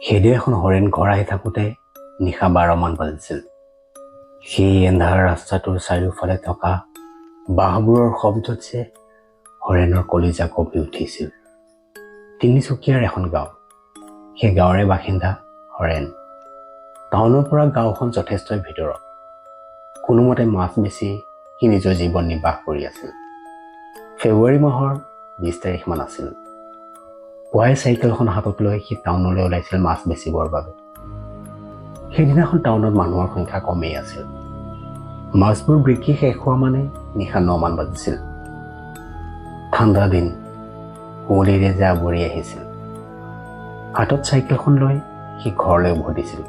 সেইদিনাখন হৰেণ ঘৰ আহি থাকোঁতে নিশা 12মান বাজিছিল। সেই এন্ধাৰ ৰাস্তাটোৰ চাৰিওফালে থকা বাঁহবোৰৰ শব্দত যে হৰেণৰ কলিজা কঁপি উঠিছিল। তিনিচুকীয়াৰ এখন গাঁও, সেই গাঁৱৰে বাসিন্দা হৰেণ। টাউনৰ পৰা গাঁওখন যথেষ্টই ভিতৰত। কোনোমতে মাছ বেচি সি নিজৰ জীৱন নিৰ্বাহ কৰি আছিল। ফেব্ৰুৱাৰী মাহৰ 20 তাৰিখমান আছিল। পুৱাই চাইকেলখন হাতত লৈ সি টাউনলৈ ওলাইছিল মাছ বেচিবৰ বাবে। সেইদিনাখন টাউনত মানুহৰ সংখ্যা কমেই আছিল। মাছবোৰ বিক্ৰী শেষ হোৱা মানে নিশা 9মান বাজিছিল। ঠাণ্ডা দিন, কুঁৱলীৰে যে আৱৰি আহিছিল। হাতত চাইকেলখন লৈ সি ঘৰলৈ উভতিছিল।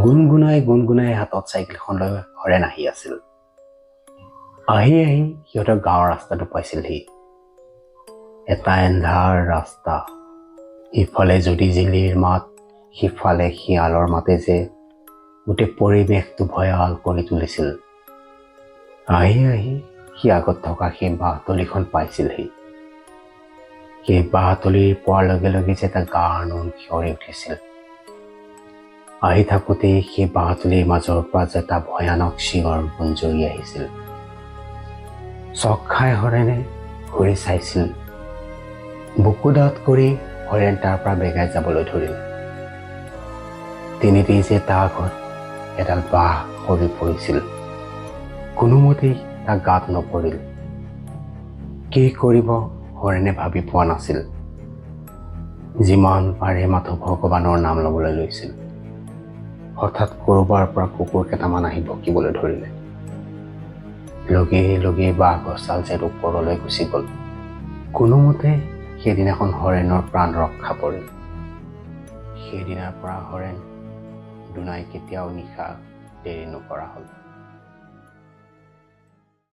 গুণগুণাই গুণগুণাই হাতত চাইকেলখন লৈ হৰেণ আহি আছিল। আহি আহি সিহঁতৰ গাঁৱৰ ৰাস্তাটো পাইছিলহি। এটা এন্ধাৰ ৰাস্তা, ইফালে যদি জিলিৰ মাত, সিফালে শিয়ালৰ মাতে যে গোটেই পৰিৱেশটো ভয়াল কৰি তুলিছিল। আহি আহি সি আগত থকা সেই বাঁহতলিখন পাইছিলহি। সেই বাঁহতলি পোৱাৰ লগে লগে যে তাৰ গাৰ নোম শিয়ৰি উঠিছিল। আহি থাকোঁতেই সেই বাঁহতলিৰ মাজৰ পৰা যে এটা ভয়ানক চিঞৰ গুঞ্জৰি আহিছিল। চক খাই হৰেণে ঘূৰি চাইছিল। বুকু ডাঠ কৰি হৰেণ তাৰ পৰা বেগাই যাবলৈ ধৰিল। তেনেতেই যে তাৰ আগত এডাল বাঁহ সৰি পৰিছিল। কোনোমতেই তাৰ গাত নপৰিল। কি কৰিব হৰেণে ভাবি পোৱা নাছিল। যিমান পাৰে মাথো ভগৱানৰ নাম ল'বলৈ লৈছিল। হঠাৎ ক'ৰবাৰ পৰা কুকুৰ কেইটামান আহি ভুকিবলৈ ধৰিলে। লগে লগে বাঁহ গছডাল যেন ওপৰলৈ গুচি গ'ল। কোনোমতে সেইদিনাখন হৰেণৰ প্ৰাণ ৰক্ষা পৰিল। সেইদিনাৰ পৰা হৰেণ দুনাই কেতিয়াও নিশা দেৰি নকৰা হ'ল।